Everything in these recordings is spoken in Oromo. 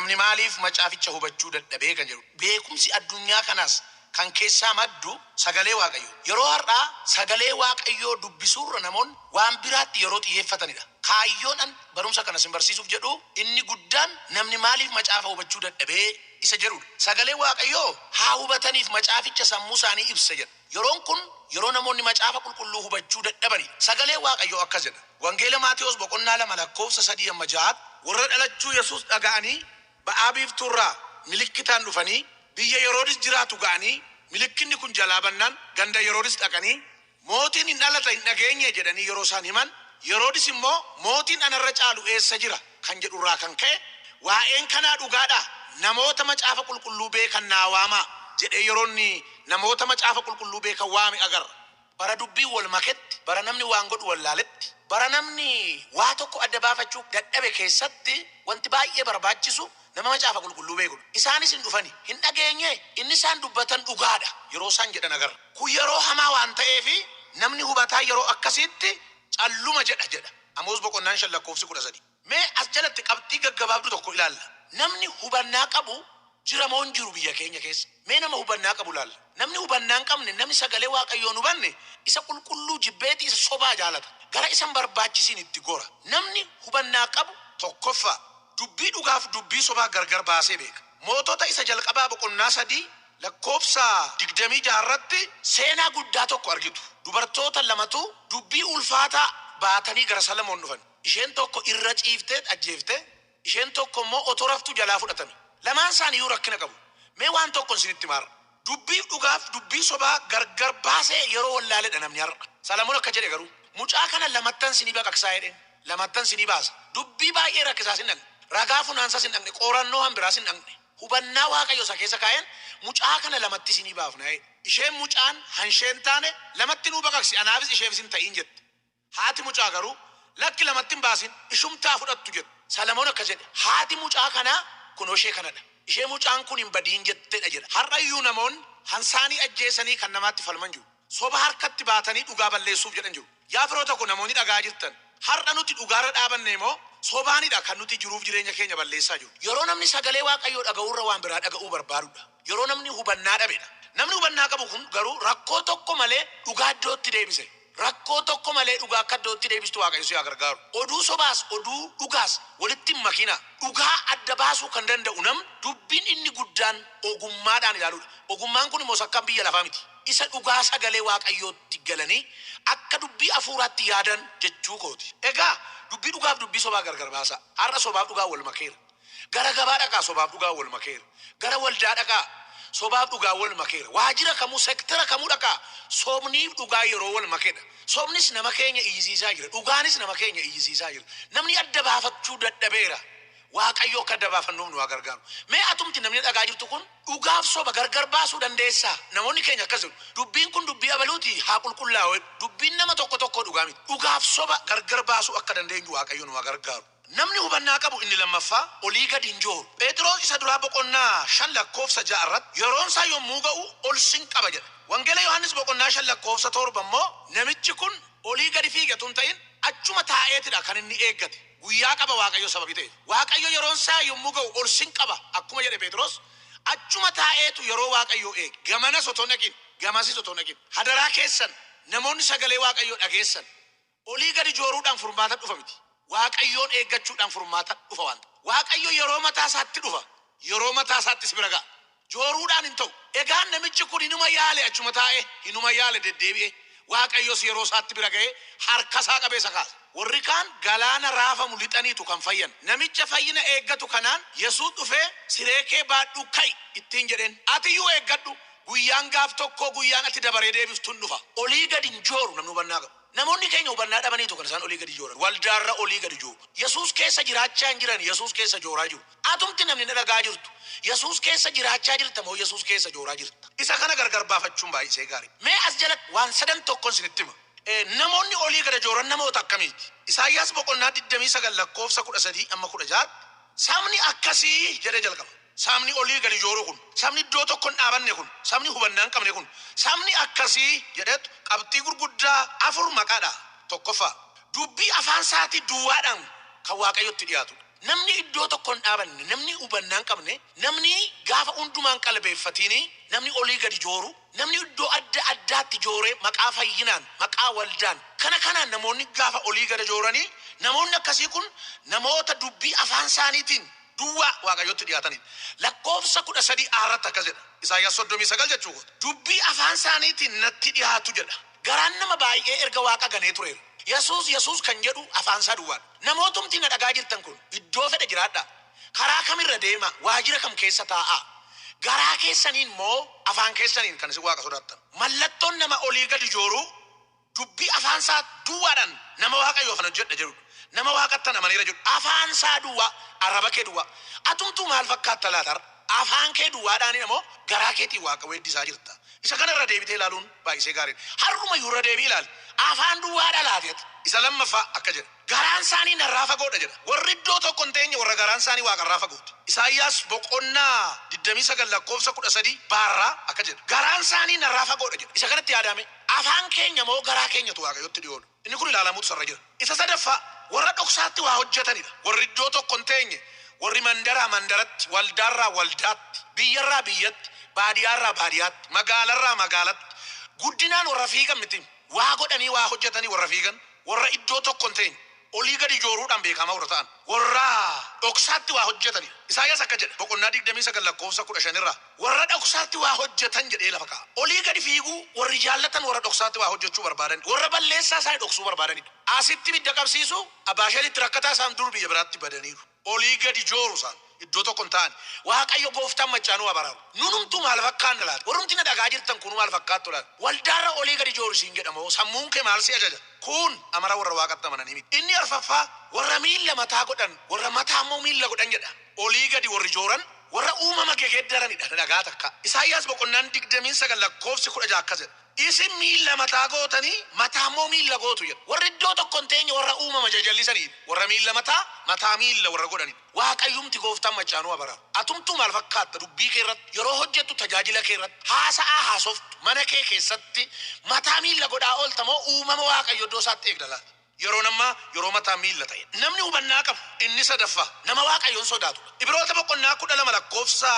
Namni maaliif macaaficha hubachuu dadhabee kan jedhu. Beekumsi addunyaa kanaas kan keessaa maddu sagalee Waaqayyoo. Yeroo har'aa sagalee Waaqayyoo dubbisuurra namoonni waan biraatti yeroo xiyyeeffatanidha. Kaayyoon an barumsa kana sin barsiisuuf jedhu inni guddaan namni maaliif macaafa hubachuu dadhabee isa jedhudha. Sagalee Waaqayyoo haa hubataniif macaaficha sammuu isaanii ibsa jedha. Yeroon kun yeroo namoonni macaafa qulqulluu hubachuu dadhabanidha. Sagalee Waaqayyoo akkas jedha. Wangeela Maatewos boqonnaa 2 lakkoofsa 3 amma 6tti, warra dhalachuu Yesuus dhaga'anii ba'aa biiftuurraa milikkitaan dhufanii biyya Yeroodis jiraatu ga'anii milikkinni kun jalaa bannaan ganda Yeroodis dhaqanii mootiin hin dhalata hin dhageenyee jedhanii yeroo isaan himan, Yeroodis immoo mootiin anarra caalu eessa jira kan jedhurraa kan ka'e waa'een kanaa dhugaadhaa namoota macaafa qulqulluu beekan naa waamaa jedhee yeroo inni namoota macaafa qulqulluu beekan waame agarra. Bara dubbiin wal maketti, bara namni waan godhu wallaaletti, bara namni waa tokko adda baafachuu dadhabe keessatti wanti baay'ee barbaachisu nama macaafa qulqulluu beekudha. Isaanis hin dhufani. Hin dhageenyee? Inni isaan dubbatan dhugaadha yeroo isaan jedhan agarra. Kun yeroo hamaa waan ta'eef namni hubataa yeroo akkasiitti calluma jedha jedha. Amoos boqonnaan 5 lakkoofsi 13. Mee as jalatti qabxii gaggabaabduu tokko ilaalla. Namni hubannaa qabu jira moo hin jiru biyya keenya keessa? Mee nama hubannaa qabu ilaalla. Namni hubannaa hin qabne, namni sagalee Waaqayyoo hin hubanne, isa qulqulluu jibbeeti isa sobaa jaalata. Gara isa hin barbaachisiin itti gora. Namni hubannaa qabu tokkoffaa, dubbii dhugaaf dubbii sobaa gargar baasee beeka. Mootota isa jalqabaa boqonnaa 3 lakkoofsa 26 irratti seenaa guddaa tokko argitu. Dubartoota lamatu dubbii ulfaataa baatanii gara Salamoon dhufan. Isheen tokko irra ciifteet ajjeefte, isheen tokko immoo otoo raftuu jalaa fudhatame. Lamaan isaaniiyyuu rakkina qabu. Mee waan tokkon isinitti hima har'a. Dubbii dhugaaf dubbii sobaa gargar baasee yeroo wallaaledha namni har'a. Salamoon akka jedhe garuu, mucaa kana lamattan isinii baqaqsaa jedheen. Lamattan isinii baasa. Dubbii baay'ee rakkisaas hin dhaqne. Ragaa funaansaas hin dhaqne. Qorannoo hanbiraas hin dhaqne. Hubannaa Waaqayyo isa keessa kaa'een mucaa kana lamatti isinii baafna jedhe. Isheen mucaan hanshee hin taane lamatti nuu baqaqsi anaafis isheefis hin ta'iin jette. Haati mucaa garuu, Lakki lamatti hin baasin, ishumti haa fudhattu jette. Salamoon akkas jedhe, Haati mucaa kanaa kunoo ishee kana dha, ishee mucaan kun hin badiin jette dha jedha. Har'a iyyuu namoonni hansaanii ajjeesanii kan namaatti falman jiru. Soba harkatti baatanii dhugaa balleessuuf jedhan jiru. Yaa firoota ko namoonni dhaga'aa jirtan, har'a nuti dhugaarra dhaabannee moo sobaanidha kan nuti jiruuf jireenya keenya balleessaa jiru? Yeroo namni sagalee Waaqayyoo dhaga'uurra waan biraa dhaga'uu barbaadudha. Yeroo namni hubannaa dhabedha. Namni hubannaa qabu kun garuu rakkoo tokko malee dhugaa iddootti deebise. Rakkoo tokko malee dhugaa akka iddootti deebistu Waaqayyo si haa gargaaru. Oduu sobaas oduu dhugaas walitti hin makinaa. Dhugaa adda baasuu kan danda'u namni dubbiin inni guddaan ogummaadhaan ilaaluudha. Ogummaan kun immoo isa akka biyya lafaa miti. Isa dhugaa sagalee Waaqayyootti galanii akka dubbii hafuuraatti yaadan jechuu kooti. Egaa dubbii dhugaaf dubbii sobaa gargar baasaa. Har'a sobaaf dhugaan wal makeera. Gara gabaa dhaqaa sobaaf dhugaan wal makeera. Gara waldaa dhaqaa sobaaf dhugaan wal makeera. Waajjira kamuu sektera kamuu dhaqaa sobniif dhugaa yeroo wal makedha. Sobnis nama keenya iyyisiisaa jira. Dhugaanis nama keenya iyyisiisaa jira. Namni adda baafachuu dadhabeera. Waaqayyo akka adda baafannuuf nu haa gargaaru. Mee atumti namni dhagaa jirtu kun dhugaaf soba gargar baasuu dandeessaa? Namoonni keenya akkas jedhu. Dubbiin kun dubbii abaluuti haa qulqullaa'u jedhu. Dubbiin nama tokko tokkoo dhugaa miti. Dhugaaf soba gargar baasuu akka dandeenyu Waaqayyo nu haa gargaaru. Namni hubannaa qabu inni lammaffaa olii gadi hin jooru. Pheexiroos isa duraa boqonnaa 5 lakkoofsa 6 irratti yeroon isaa yommuu ga'u ol sin qaba jedha. Wangeela Yohaannis boqonnaa 5 lakkoofsa 7 immoo namichi kun olii gadi fiige utuu hin ta'in achuma taa'eetidha kan inni eeggate. Guyyaa qaba Waaqayyo sababii ta'eef. Waaqayyo yeroon isaa yommuu ga'u ol sin qaba akkuma jedhe Pheexiroos achuma taa'eetu yeroo Waaqayyoo eege. Gamanas otoo hin dhaqin gamasis otoo hin dhaqin. Hadaraa keessan namoonni sagalee Waaqayyoo dhageessan Olii gadi jooruudhaan furmaata dhufa miti. Waaqayyoon eeggachuudhaan furmaata dhufa waan ta'eef. Waaqayyo yeroo mataa isaatti dhufa. Yeroo mataa isaatti si bira ga'a. Jooruudhaan hin ta'u. Egaan namichi kun inuma yaale achuma taa'ee, inuma yaale deddeebi'ee. Waaqayyos yeroo isaatti bira ga'ee harka isaa qabee isa kaase. Warri kaan galaana raafamu lixaniitu kan fayyan. Namicha fayyina eeggatu kanaan Yesuus dhufee siree kee baadhuu ka'i ittiin jedheen. Atiyyuu eeggadhu guyyaan gaaf tokkoo guyyaan ati dabaree deebiftu hin dhufa. Olii gadi hin jooru namni hubannaa qabu. Namoonni keenya hubannaa dhabaniitu kan isaan olii gadi jooran. Waldaarra olii gadi jooru. Yesuus keessa jiraachaa hin jiran, Yesuus keessa jooraa jiru. Atumti namni na dhaga'aa jirtu, Yesuus keessa jiraachaa jirta moo Yesuus keessa jooraa jirta? Isa kana gargar baafachuun baay'isee gaariidha. Mee as jalatti waan sadan tokkon isinitti hima. Namoonni olii gada jooran namoota akkamiiti? Isaayyaas boqonnaa 29 lakkoofsa 13 amma 16tti sabni akkasii jedhee jalqaba. Sabni olii gadi jooru kun, sabni iddoo tokko hin dhaabanne kun, sabni hubannaa hin qabne kun, sabni akkasii jedheetu qabxii gurguddaa afur maqaa dhaha. Tokkoffaa, dubbii afaan isaatii duwwaadhaan kan Waaqayyotti dhiyaatudha. Namni iddoo tokko hin dhaabanne, namni hubannaa hin qabne, namni gaafa hundumaan qalbeeffatiini, namni olii gadi jooru, namni iddoo adda addaatti jooree maqaa fayyinaan, maqaa waldaan, kana kanaan namoonni gaafa olii gadi jooranii, namoonni akkasii kun namoota dubbii afaan isaaniitiin duwwaa Waaqayyotti dhiyaatanidha. Lakkoofsa 13 irratti akkas jedha. Isaayyaas 39 jechuu kooti. Dubbii afaan isaaniitiin natti dhiyaatu jedha. Garaan nama baay'ee erga Waaqa ganee tureera. Yesuus Yesuus kan jedhu afaan isaa duwwaadha. Namootumti na dhagaa jirtan kun iddoo fedhe jiraadhaa. Karaa kamirra deemaa, waajjira kam keessa taa'aa. Garaa keessaniin moo afaan keessaniin kan isin Waaqa sodaattan? Mallattoon nama olii gadi jooruu dubbii afaan isaa duwwaadhaan nama Waaqayyoof kan hojjedha jedhudha. Nama Waaqattan amaneera jedhu. Afaan isaa duwwaa, arraba kee duwwaa. Atumtuu maal fakkaatta laata? Afaan kee duwwaadhaan immoo garaa keetiin Waaqa weeddisaa jirta. Isa kanarra deebitee ilaaluun baay'isee gaariidha. Har'uma iyyuu irra deebii ilaali. Afaan duwwaadha laata? Isa lammaffaa akka jedha. Garaan isaanii narraa fagoodha jedha. Warri iddoo tokko hin teenye warra garaan isaanii Waaqarraa fagooti. Isaayyaas boqonnaa 29 lakkoofsa 13 baarraa akka jedha. Garaan isaanii narraa fagoodha jedha. Isa kanatti yaadame afaan keenya moo garaa keenyatu Waaqayyotti dhiyoodha? Inni kun ilaalamuutu sarra jira. Isa sadaffaa warra dhoksaatti waa hojjetanidha. Warri iddoo tokko hin teenye, warri mandaraa mandaratti, waldaarraa waldaatti, biyyarraa biyyatti, baadiyyaarraa baadiyyaatti, magaalarraa magaalatti, guddinaan warra fiigan miti. Waa godhanii waa hojjetanii warra fiigan, warra iddoo tokko hin teenye, olii gadi jooruudhaan beekamaa warra ta'an, warra dhoksaatti waa hojjetanidha. Isaayyaas akka jedha boqonnaa 29 lakkoofsa 15 irraa warra dhoksaatti waa hojjetan jedhee lafa kaa'a. Olii gadi fiiguu warri jaallatan warra dhoksaatti waa hojjechuu barbaadan, warra balleessaa isaanii dhoksuu barbaadanidha. Asitti ibidda qabsiisu, abaashelitti rakkataa isaan dur biyya biraatti badaniiru. Olii gadi jooru isaan iddoo tokko hin ta'an. Waaqayyo gooftaan maccaanuu abaraaru. Nunumtuu maal fakkaanna laata? Warrumti na dhagaa jirtan kun maal fakkaattu laata? Waldaarra olii gadi jooru siin jedhamoo sammuun kee maal si ajaja? Kun amara warra Waaqatti amananii miti. Inni arfaffaa warra miilla mataa godhan, warra mataa immoo miilla godhan jedha. Olii gadi warri jooran warra uumama gegeeddaranidha dhagaa takka. Isaayyaas boqonnaan 29 lakkoofsi 16 akkas jedha. Isin miilla mataa gootanii mataa immoo miilla gootu jedha. Warri iddoo tokko hin teenye warra uumama jajallisaniidha. Warra miilla mataa, mataa miilla warra godhanidha. Waaqayyumti gooftaan maccaanuu abaraaru. Atumtuu maal fakkaatta dubbii kee irratti, yeroo hojjettu tajaajila kee irratti, haasa'aa haasoftu, mana kee keessatti mataa miilla godhaa oolta moo uumama Waaqayyo iddoo isaatti eegda laata? Yeroon ammaa yeroo mataa miilla ta'e. Namni hubannaa qabu inni sadaffaa nama Waaqayyoon sodaatudha. Ibroota boqonnaa 12 lakkoofsa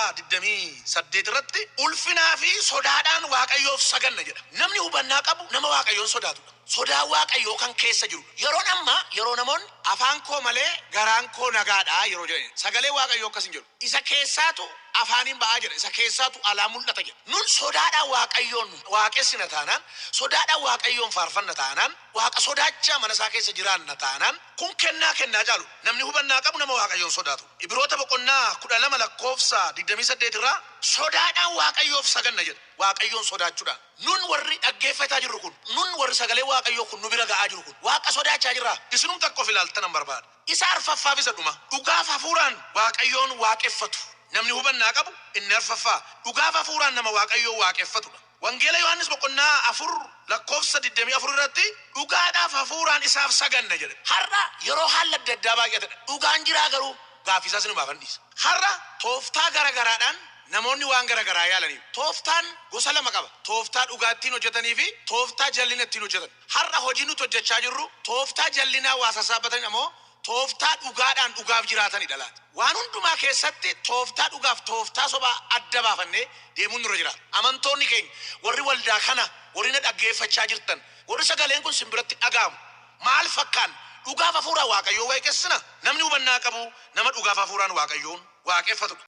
28 irratti ulfinaa fi sodaadhaan Waaqayyoof saganna jedha. Namni hubannaa qabu nama Waaqayyoon sodaatudha. Sodaan Waaqayyoo kan keessa jirudha. Yeroon ammaa yeroo namoonni afaan koo malee garaan koo nagaadha yeroo jedhanidha. Sagalee Waaqayyoo akkas hin jedhu. Isa keessaatu afaaniin ba'aa jedha. Isa keessaatu alaa mul'ata jedha. Nun sodaadhaan Waaqayyoon waaqessina taanaan, sodaadhaan Waaqayyoon faarfanna taanaan, Waaqa sodaachaa mana isaa keessa jiraanna taanaan, kun kennaa kennaa caalu. Namni hubannaa qabu nama Waaqayyoon sodaatu. Ibroota boqonnaa 12 lakkoofsa 28 irraa sodaadhaan Waaqayyoof saganna jedha. Waaqayyoon sodaachuudhaan. Nun warri dhaggeeffataa jirru kun, nun warri sagalee Waaqayyoo kun nu bira ga'aa jiru kun, Waaqa sodaachaa jirraa? Isinumti akka of ilaaltan nan barbaada. Isa arfaffaaf isa dhuma. Dhugaaf hafuuraan Waaqayyoon waaqeffatu. Namni hubannaa qabu inni arfaffaa dhugaaf hafuuraan nama Waaqayyoon waaqeffatudha. Wangeela Yohaannis boqonnaa 4 lakkoofsa 24 irratti dhugaadhaaf hafuuraan isaaf saganna jedha. Har'a yeroo haalli adda addaa baay'atedha. Dhugaan jiraa garuu gaaffii isaa sinumaaf dhiisa. Har'a tooftaa gara garaadhaan namoonni waan gara garaa yaalaniiru. Tooftaan gosa lama qaba. Tooftaa dhugaa ittiin hojjetanii fi tooftaa jallina ittiin hojjetan. Har'a hojii nuti hojjechaa jirru tooftaa jallinaa waa sassaabatan ammoo tooftaa dhugaadhaan dhugaaf jiraatanidha laata. Waan hundumaa keessatti tooftaa dhugaaf tooftaa sobaa adda baafannee deemuun nurra jiraata. Amantoonni keenya warri waldaa kana warri na dhaggeeffachaa jirtan, warri sagaleen kun sin biratti dhaga'amu maal fakkaan dhugaaf hafuuraan Waaqayyoon waaqessina? Namni hubannaa qabu nama dhugaaf hafuuraan Waaqayyoon waaqeffatudha.